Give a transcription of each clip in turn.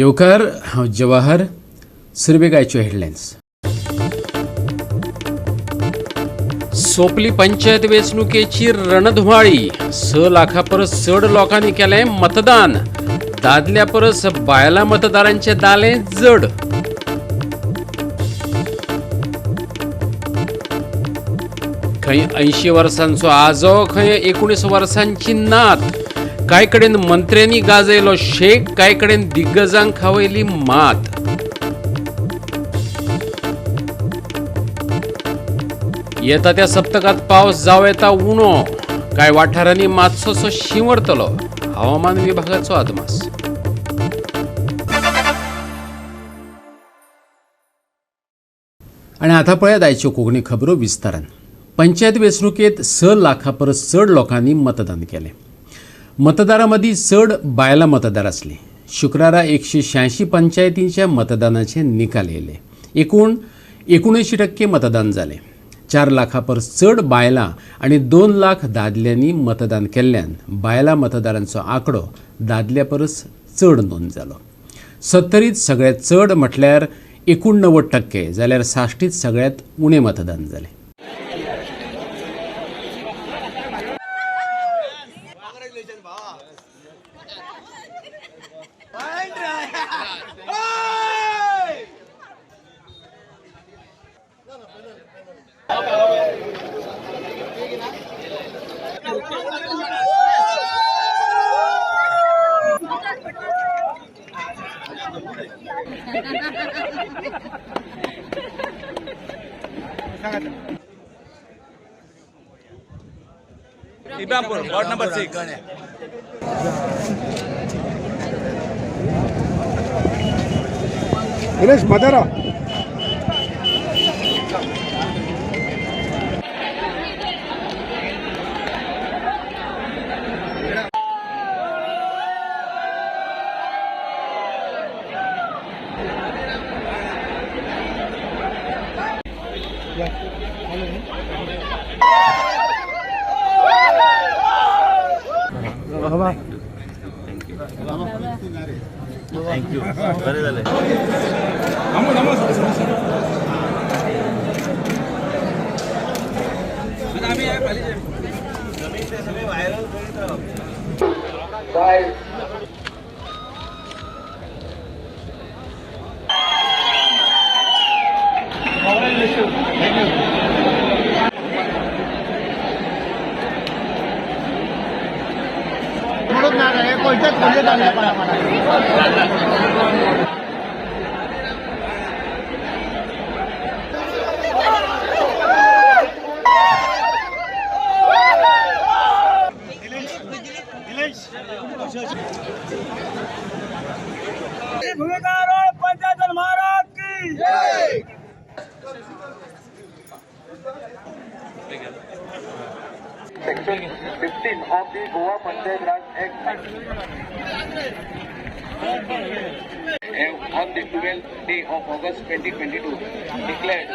येवकार, हांव जवाहर. सुरवेक आयच्यो हेडलायन्स. सोंपली पंचायत वेंचणुकेची रणधुमाळी. 6 लाखा परस चड लोकांनी केलें मतदान. दादल्या परस बायलां मतदारांचें दालें जड. खंय 80 वर्सांचो आजो, खंय 19 वर्सांची नात. कांय कडेन मंत्र्यांनी गाजयलो शेक, कांय कडेन दिग्गजांक खावयली मात. येता त्या सप्तकात पावस जावं येता उणो. कांय वाठारांनी मातसोसो शिंवरतलो, हवामान विभागाचो अदमास. आनी आतां पळयात आयच्यो कोंकणी खबरो विस्तारान. पंचायत वेंचणुकेंत 6 लाखां परस चड लोकांनी मतदान केलें. मतदारां मदीं चड बायलां मतदार आसलीं. शुक्रारा 186 पंचायतींच्या मतदानाचे निकाल येयले. एकूण 79% मतदान जालें. 4 लाखां परस चड बायलां आनी 2 लाख दादल्यांनी मतदान केल्ल्यान बायलां मतदारांचो आंकडो दादल्या परस चड नोंद जालो. सत्तरीत सगळ्यांत चड म्हटल्यार 89%, जाल्यार साश्टीत सगळ्यांत उणें मतदान जालें. Ibrampur, ward number 6. Dinesh Madara. Thank you. बरें जालें. पंचायत महाराज की जय. Section 15 of the Goa Panchayat Raj Act on the 12th day of August 2022 declared.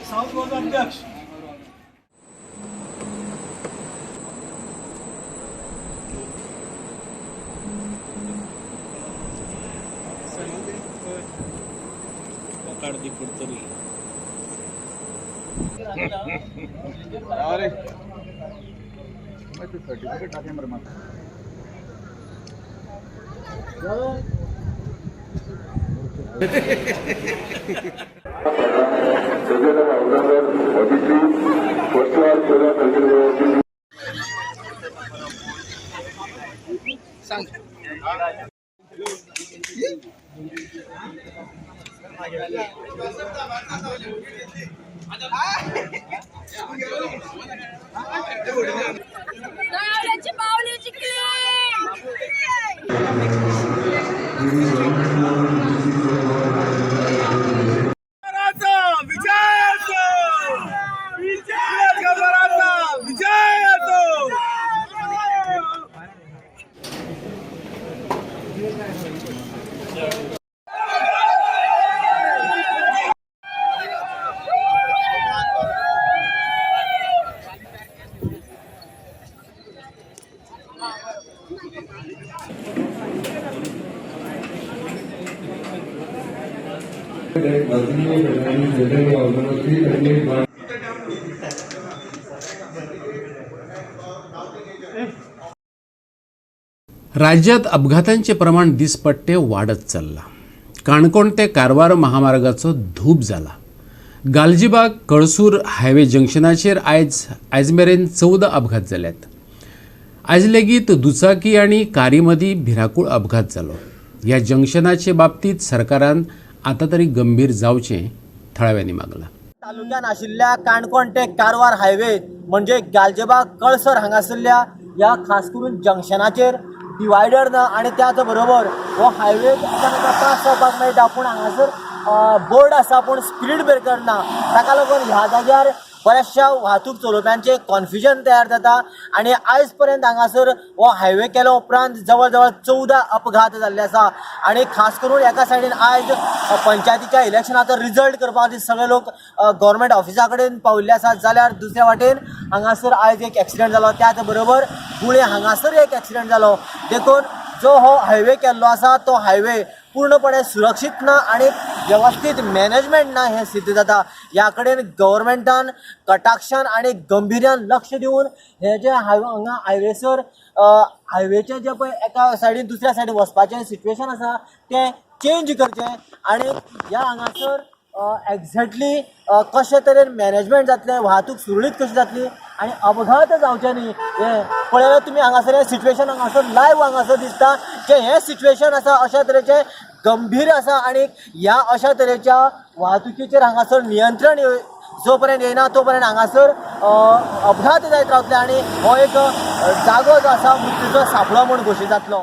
South Goa अध्यक्ष. तळावल्याची पावली जिंकली. विजय असो, विजय विजय असो. राज्यात अपघातांचे प्रमाण दिसपट्टे वाडत चल्लां. काणकोण ते कारवार महामार्गाचो धूप जाला. गालजीबाग कळसूर हायवे जंक्शनाचेर आयज मेरेन 14 अपघात जाल्यात. आयज लेगीत दुचाकी आनी कारी मदीं भिरांकूळ अपघात जालो. ह्या जंक्शनाचे बाबतींत सरकारान आतां तरी गंभीर जावचें थळाव्यांनी मागलां. तालुक्यान आशिल्ल्या काणकोण ते कारवार हायवे म्हणजे गालजेबाग कळसर हांगासरल्या ह्या खास करून जंक्शनाचेर डिवायडर ना आनी त्याच बरोबर हो हायवे एकामेका त्रास जावपाक मेळटा, पूण हांगासर बोर्ड आसा पूण स्पीड ब्रेकर ना. ताका लागून ह्या जाग्यार बऱ्याचशा वाहतूक चलोवप्यांचें कॉन्फ्युजन तयार जाता आनी आयज पर्यंत हांगासर हो हायवे केल्या उपरांत जवळ जवळ 14 अपघात जाल्ले आसा. आनी खास करून एका सायडीन आयज पंचायतीच्या इलेक्शनाचो रिजल्ट करपा खातीर सगळे लोक गव्हर्मेंट ऑफिसा कडेन पाविल्ले आसात, जाल्यार दुसऱ्या वाटेन हांगासर आयज एक एक्सिडंट जालो. त्याच बरोबर गुळे हांगासर एक एक्सिडंट जालो. देखून जो हो हायवे केल्लो आसा तो हायवे पूर्णपणे सुरक्षीत ना आनी वेवस्थीत मॅनेजमेंट ना हें सिद्ध जाता. ह्या कडेन गव्हर्मेंटान कटाक्षान आनी गंभिर्यान लक्ष दिवन हे जे हायवे हांगा हायवेसर हायवेचे जे पळय एका सायडीन दुसऱ्या सायडीन वचपाचें सिट्युएशन आसा तें चेंज करचें आनी ह्या हांगासर एग्जॅक्टली कशे तरेन मॅनेजमेंट जातलें, वाहतूक सुरळीत कशी जातली आनी अपघात जावचे न्ही हें पळयल्यार तुमी हांगासर हें सिट्युएशन हांगासर लायव्ह हांगासर दिसता जें हें सिट्युएशन आसा अशा तरेचें गंभीर आसा आनी ह्या अशा तरेच्या वाहतुकीचेर हांगासर नियंत्रण जो पर्यंत येयना तो पर्यंत हांगासर अपघात जायत रावतले आनी हो एक जागो जो आसा मृत्यूचो सांपळो म्हूण घोशीत जातलो.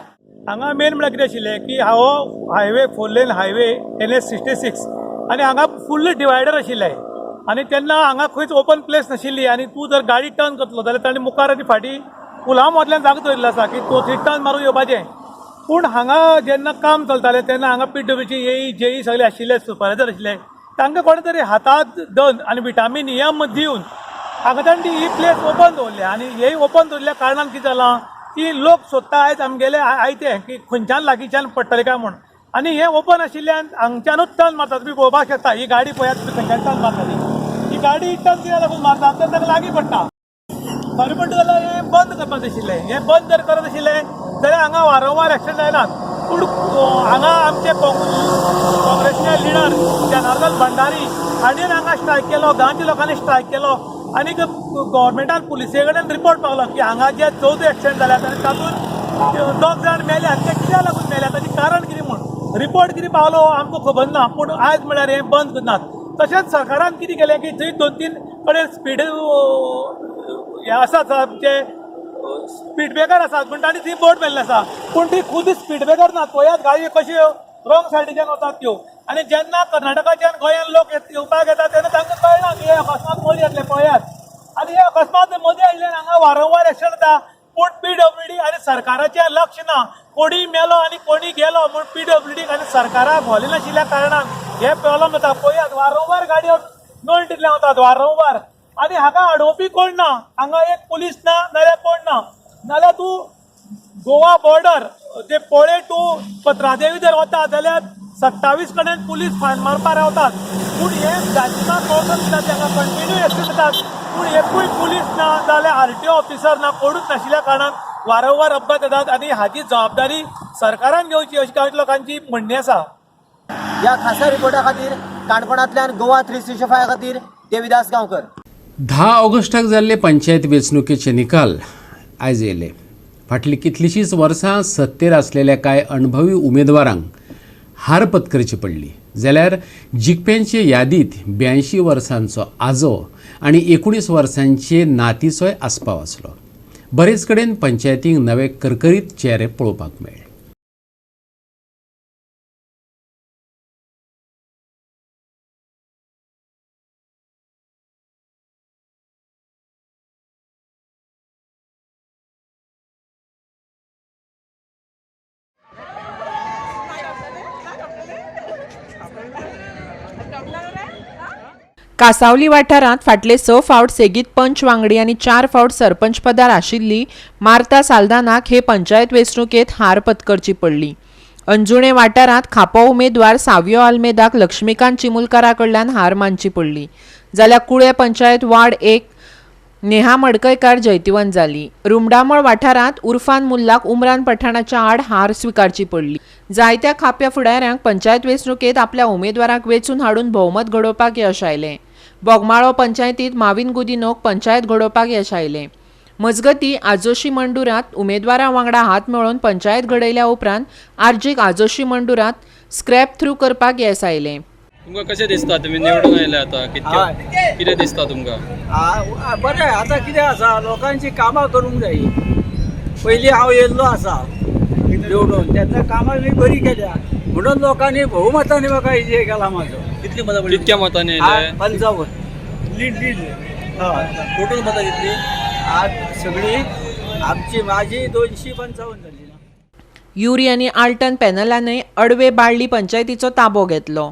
हांगा मेन म्हळ्यार कितें आशिल्लें की हो highway 4 lane highway NH 66 आनी हांगा फुल्ल डिवायडर आशिल्लें आनी तेन्ना हांगा खंयच ओपन प्लेस नाशिल्ली आनी तूं जर गाडी टर्न करतलो जाल्यार ताणें मुखार आनी फाटीं पुला मदल्यान जागो दवरिल्लो आसा की तूं थंय टर्न मारून येवपाचें. पूण हांगा जेन्ना काम चलतालें तेन्ना हांगा पीडब्ल्यूची एई जेई सगळे आशिल्ले, सुपरवायजर आशिल्ले, तांकां कोणें तरी हातांत दन आनी विटामीन एम दिवन हांगा तांणी ती ही प्लेस ओपन दवरल्या. आनी ही ओपन दवरल्या कारणान कितें जालां की लोक सोदता आयज आमगेले आयते की खंयच्यान लागींच्यान पडटले काय म्हूण, आनी हें ओपन आशिल्ल्यान हांगच्यानूच टर्न मारता. तुमी पळोवपाक शकता ही गाडी पळयात तुमी खंयच्यान टर्न मारता ती. ही गाडी टर्न कित्याक लागून मारता तर ताका लागीं पडटा. खरें म्हणटा जाल्यार हें बंद करपाक जाय आशिल्लें. हें बंद जर करत आशिल्लें जाल्यार हांगा वारंवार एक्सिडंट जायनात. पूण हांगा आमचे काँग्रेसचे लिडर जनार्दन भंडारी हांणी हांगा स्ट्रायक केलो, गांवच्या लोकांनी स्ट्रायक केलो आनी गव्हर्मेंटान पुलिसे कडेन रिपोर्ट पावलो की हांगा जे 14 एक्सिडंट जाल्यात आनी तातूंत 2 जाण मेल्यात, ते कित्याक लागून मेल्यात ताचें कारण कितें म्हूण रिपोर्ट कितें पावलो आमकां खबर ना. पूण आयज म्हळ्यार हें बंद करनात. तशेंच सरकारान कितें केलें की थंय 2-3 कडेन स्पीड हे आसात आमचे स्पीड ब्रेकर आसात पूण तांणी ती बोर्ड मेल्ले आसा, पूण ती खुद स्पीड ब्रेकर ना. पळयात गाडयो कश्यो रॉंग सायडीच्यान वतात त्यो, आनी जेन्ना कर्नाटकाच्यान गोंयान लोक येवपाक येतात तेन्ना तांकां कळना की हे अकस्मात मदीं येतले. पळयात आनी हे अकस्मात मदीं आयिल्ल्यान हांगा वारंवार एक्सिडंट जाता. पूण पीडब्ल्यूडी आनी सरकाराचें लक्ष ना. कोणी मेलो आनी कोणी गेलो म्हूण पीडब्ल्यूडी आनी सरकाराक व्हले नाशिल्ल्या कारणान हे प्रॉब्लम जाता. पळयात वारंवार गाडयो नोल्टींतल्यान वतात वारंवार आनी हांगा अडोवपी कोण ना. हांगा एक पुलीस ना नाल्यार कोण ना. नाल्यार तूं गोवा बॉर्डर जे पोळे टू पत्रादेवी जर वता जाल्यार 27 कडेन पुलीस फायन मारपाक रावतात. पूण हे गालजीबाग कळसर दिता तांकां कंटिन्यू एक्सिडंट जातात. पूण एकूय पुलीस ना जाल्यार आरटीओ ऑफिसर ना, कोणूच नाशिल्ल्या कारणान वारंवार अपघात जातात आनी हाची जबाबदारी सरकारान घेवची अशी कांय लोकांची म्हणणी आसा. ह्या खासा रिपोर्टा खातीर काणकोणांतल्यान गोवा 365 खातीर देविदास गांवकर. 10 ऑगस्टाक जाल्ले पंचायत वेंचणुकेचे निकाल आयज येयले. फाटलीं कितलींशींच वर्सां सत्तेर आसलेल्या कांय अणभवी उमेदवारांक हार पत्करची पडली, जाल्यार जिखप्यांचे यादींत 82 वर्सांचो आजो आनी 19 वर्सांचे नातीचोय आस्पाव आसलो. बरेच कडेन पंचायतींक नवे करकरीत चेहरे पळोवपाक मेळ्ळे. कासावली वाठारांत फाटले 6 फावट सेगीत पंच वांगडी आनी 4 फावट सरपंच पदार आशिल्ली मार्ता साल्दानाक हे पंचायत वेंचणुकेंत हार पत्करची पडली. अंजुणे वाठारांत खापो उमेदवार सावियो आल्मेदाक लक्ष्मीकांत चिमुलकारा कडल्यान हार मानची पडली, जाल्यार कुळे पंचायत वार्ड 1 नेहा मडकयकार जैतिवंत जाली. रुमडामळ वाठारांत उर्फान मुल्लाक उमरान पठाणाच्या आड हार स्विकारची पडली. जायत्या खाप्या फुडाऱ्यांक पंचायत वेंचणुकेंत आपल्या उमेदवारांक वेंचून हाडून भोवमत घडोवपाक यश आयलें. बोगमाळो पंचायतींत माविन गुदिनोक पंचायत घडोवपाक यश आयलें. मजगती आजोशी मंडुरांत उमेदवारां वांगडा हात मेळोवन पंचायत घडयल्या उपरांत आर्जीक आजोशी मंडुरांत स्क्रॅप थ्रू करपाक येस आयलें. तुमकां कशें दिसता तुमी निवडून आयले आतां कितके कितें दिसता तुमकां? बरें, आतां कितें आसा, लोकांची कामां करूंक जाय. पयलीं हांव येयल्लो आसा निवडून, तेन्ना कामां बी बरी केल्या म्हणून लोकांनी भोवमतांनी म्हाका विजय केला म्हाजो. कितली मतां पडली? कितक्या मतांनी येयले? 55 लीड लीड. हय, टोटल मतां कितली? आज सगळी आमची माझी 255 जाली ना. युरी आनी आल्टन पॅनलानय अडवे बाळ्ळी पंचायतीचो ताबो घेतलो.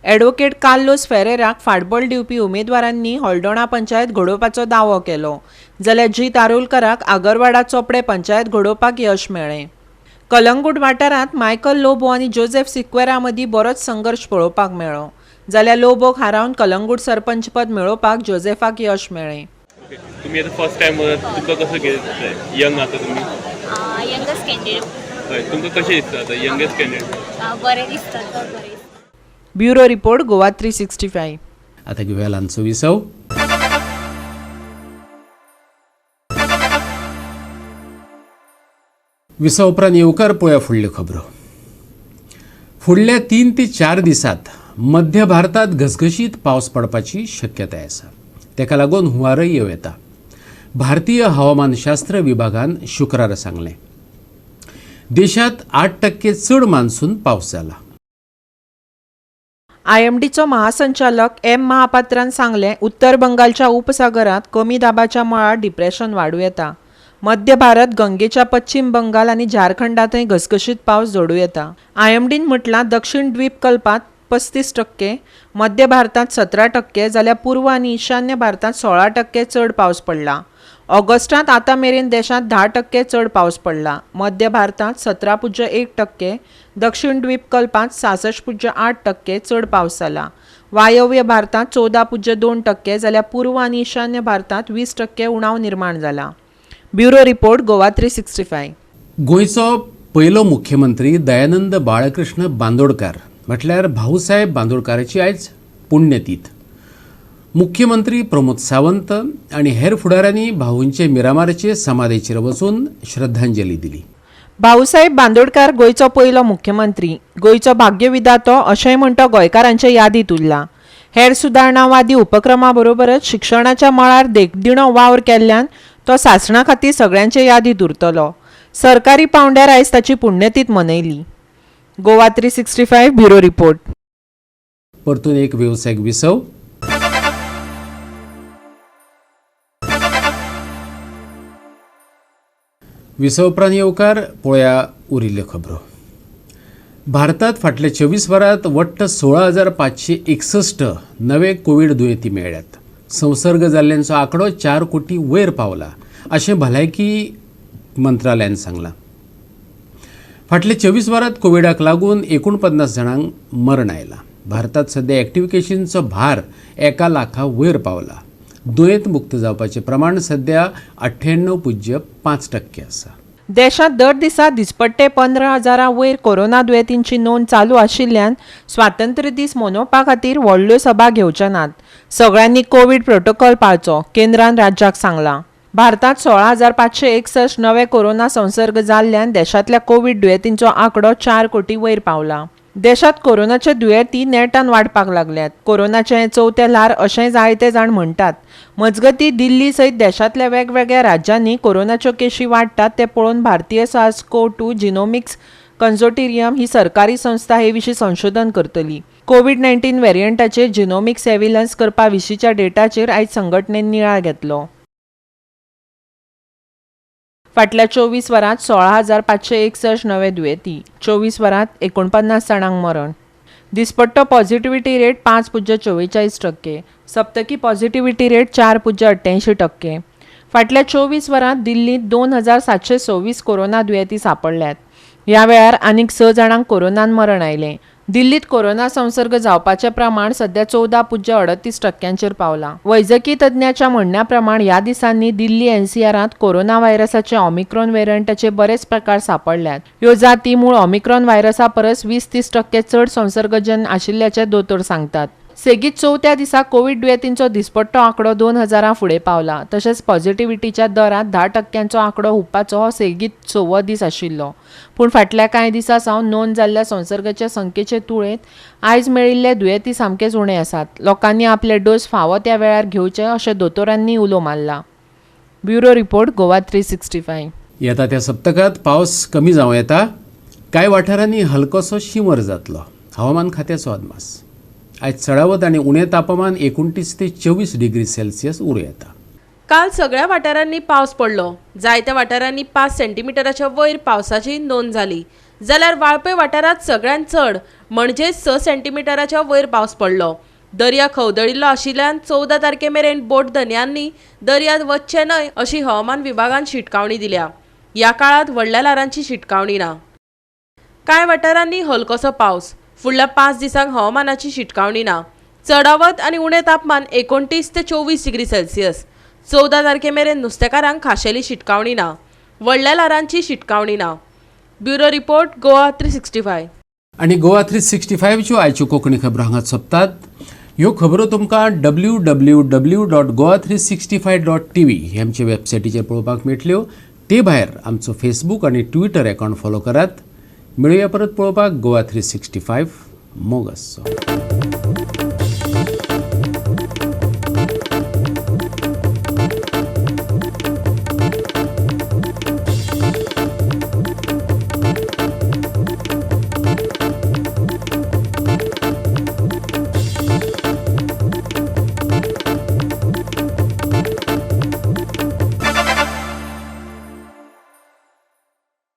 ॲडव्होकेट कार्लोस फेरेराक फाटबळ दिवपी उमेदवारांनी हळदोणा पंचायत घडोवपाचो दावो केलो, जाल्यार जीत आरोलकराक आगरवाडा चोपडे पंचायत घडोवपाक यश मेळ्ळें. कलंगूट वाठारांत मायकल लोबो आनी जोसेफ सिक्वेरा मदीं बरोच संघर्श पळोवपाक मेळ्ळो, जाल्यार लोबोक हारावन कलंगूट सरपंचपद मेळोवपाक जोसेफाक यश मेळ्ळें. तुमी आतां फर्स्ट टायम तुमकां कसो कितें दिसता? यंग आसा तुमी? Youngest candidate. हय, तुमकां कशें दिसता आतां यंगेस्ट कॅन्डिडेट? बरें दिसता, चड बरें दिसता. Bureau report, Goa 365. आतां घेवया ल्हानसो विसव. विसव उपरांत येवकार पळोवया फुडल्यो खबरो. फुडल्या 3 ते 4 दिसांत मध्य भारतांत घसघशीत पावस पडपाची शक्यताय आसा. ताका लागून हुंवारय येवं येता. भारतीय हवामानशास्त्र विभागान शुक्रारा सांगलें, देशांत 8% चड मान्सून पावस जाला. आयएमडीचो महासंचालक एम महापात्रान सांगलें, उत्तर बंगालच्या उपसागरांत कमी दाबाच्या मळार डिप्रेशन वाडूं येता. मध्य भारत, गंगेच्या पश्चिम बंगाल आनी झारखंडांतय घसघशीत पावस जोडूं येता. आयएमडीन म्हटलां, दक्षिण द्वीपकल्पांत 35%, मध्य भारतांत 17% जाल्यार पूर्व आनी ईशान्य भारतांत 16% चड पावस पडला. ऑगस्टांत आतां मेरेन देशांत 10% चड पावस पडला. मध्य भारतांत 17.1%, दक्षिण द्वीपकल्पांत 66.8% चड पावस जाला. वायव्य भारतांत 14.2% जाल्यार पूर्व आनी ईशान्य भारतांत 20% उणाव निर्माण जाला. Bureau report, Goa 365. गोंयचो पयलो मुख्यमंत्री दयानंद बाळकृष्ण बांदोडकार म्हटल्यार भाऊसाहेब बांदोडकाराची आयज पुण्यतीथ. मुख्यमंत्री प्रमोद सावंत आनी हेर फुडाऱ्यांनी भाऊंचे मिरामारचे समाधीचेर वचून श्रद्धांजली दिली. भाऊसाहेब बांदोडकार गोंयचो पयलो मुख्यमंत्री, गोंयचो भाग्यविधातो अशेंय म्हण तो गोंयकारांचे यादींत उरला. हेर सुदारणावादी उपक्रमा बरोबरच शिक्षणाच्या मळार देखदिणो वावर केल्ल्यान तो सासणा खातीर सगळ्यांचे यादींत उरतलो. सरकारी पावंड्यार आयज ताची पुण्यतीथ मनयली. Goa 365 bureau report. परतून एक वेवसायीक विसव. विसव उपरांत येवकार पळोवया उरिल्ल्यो खबरो. भारतात फाटल्या 24 वरांत वट्ट 16,561 नवे कोवीड दुयेंती मेळ्ळ्यात. संसर्ग जाल्ल्यांचो आंकडो 4 कोटी वयर पावला अशें भलायकी मंत्रालयान सांगलां. फाटल्या 24 वरांत कोविडाक लागून 49 जाणांक मरण आयलां. भारतात सध्या एक्टिव्ह केशींचो भार 1 लाखा वयर पावला. दुयेंत मुक्त जावपाचें प्रमाण सध्या 98.5% आसा. देशांत दर दिसा दिसपट्टे 15,000 वयर कोरोना दुयेंतींची नोंद चालू आशिल्ल्यान स्वातंत्र्य दीस मनोवपा खातीर व्हडल्यो सभा घेवचे नात. सगळ्यांनी कोवीड प्रोटोकॉल पाळचो, केंद्रान राज्याक सांगलां. भारतांत 16,561 नवे कोरोना संसर्ग जाल्ल्यान देशांतल्या कोवीड दुयेंतींचो आंकडो 4 कोटी वयर पावला. देशांत कोरोनाचे दुयेंती नेटान वाडपाक लागल्यात. कोरोनाचें हें चवथें ल्हार अशेंय जायते जाण म्हणटात. मजगतीं, दिल्ली सयत देशांतल्या वेगवेगळ्या राज्यांनी कोरोनाच्यो केशी वाडटात तें पळोवन भारतीय सार्स-कोव-2 जिनोमिक्स कन्सोर्टियम ही सरकारी संस्था हे विशीं संशोधन करतली. कोवीड-19 वेरियंटाचेर जिनोमिक सर्व्हेलन्स करपा विशींच्या डेटाचेर आयज संघटनेन नियाळ घेतलो. फाटल्या 24 वरांत 16,561 नवे दुयेंती, 24 वरांत 49 जाणांक मरण. दिसपट्टो पॉझिटिव्हिटी रेट 5.44%, सप्तकी पॉझिटिव्हिटी रेट 4.88%. फाटल्या 24 वरांत दिल्लींत 2726 कोरोना दुयेंती सांपडल्यात. ह्या वेळार आनीक 6 जाणांक कोरोनान मरण आयलें. दिल्लीत कोरोना संसर्ग जावपाचें प्रमाण सध्या 14.38% पावलां. वैजकी तज्ञाच्या म्हणण्या प्रमाण ह्या दिसांनी दिल्ली एनसीआरांत कोरोना व्हायरसाचे ओमिक्रॉन वेरियंटाचे बरेच प्रकार सांपडल्यात. ह्यो जाती मूळ ओमिक्रॉन व्हायरसा परस 20-30% चड संसर्गजन आशिल्ल्याचें दोतोर सांगतात. सेगीत चवथ्या दिसा कोवीड दुयेंतींचो दिसपट्टो आंकडो 2000 फुडें पावला. तशेंच पॉझिटिव्हिटीच्या दरांत 10% आंकडो हुपपाचो हो सेगीत सवो दीस आशिल्लो. पूण फाटल्या कांय दिसां सावन नोंद जाल्ल्या संसर्गाच्या संख्येचे तुळेंत आयज मेळिल्ले दुयेंती सामकेच उणे आसात. लोकांनी आपले डोस फावो त्या वेळार घेवचे अशें दोतोरांनी उलो मारला. Bureau report, Goa 365. येता त्या सप्तकांत पावस कमी जावं येता. कांय वाठारांनी हलकोसो शिंवर जातलो, हवामान खात्याचो अदमास. आयज चडावत आनी उणें तापमान 29 ते 24 डिग्री सेल्सियस उरूं येता. काल सगळ्या वाठारांनी पावस पडलो. जायत्या वाठारांनी 5 सेंटीमिटराच्या वयर पावसाची नोंद जाली. जाल्यार वाळपय वाठारांत सगळ्यांत चड म्हणजे 6 सेंटीमिटराच्या वयर पावस पडलो. दर्या खवदळिल्लो आशिल्ल्यान 14 तारखे मेरेन बोट धनयांनी दर्यांत वचचें न्हय अशी हवामान विभागान शिटकावणी दिल्या. ह्या काळांत व्हडल्या ल्हारांची शिटकावणी ना. कांय वाठारांनी हलकोसो पावस. फुडल्या 5 दिसांक हवामानाची शिटकावणी ना. चडावत आनी उणें तापमान 29 ते 24 डिग्री सेल्सियस. 14 तारखे मेरेन नुस्तेकारांक खाशेली शिटकावणी ना. व्हडल्या ल्हारांची शिटकावणी ना. Bureau report, Goa 365. आनी गोवा 365च्यो आयच्यो कोंकणी खबरो हांगा सोंपतात. ह्यो खबरो तुमकां www.goa365.tv हे आमचे वेबसायटीचेर पळोवपाक मेळटल्यो. ते भायर आमचो फेसबूक आनी ट्विटर एकावंट फॉलो करात. मेळुया परत पळोवपाक गोवा 365. मोग आसचो.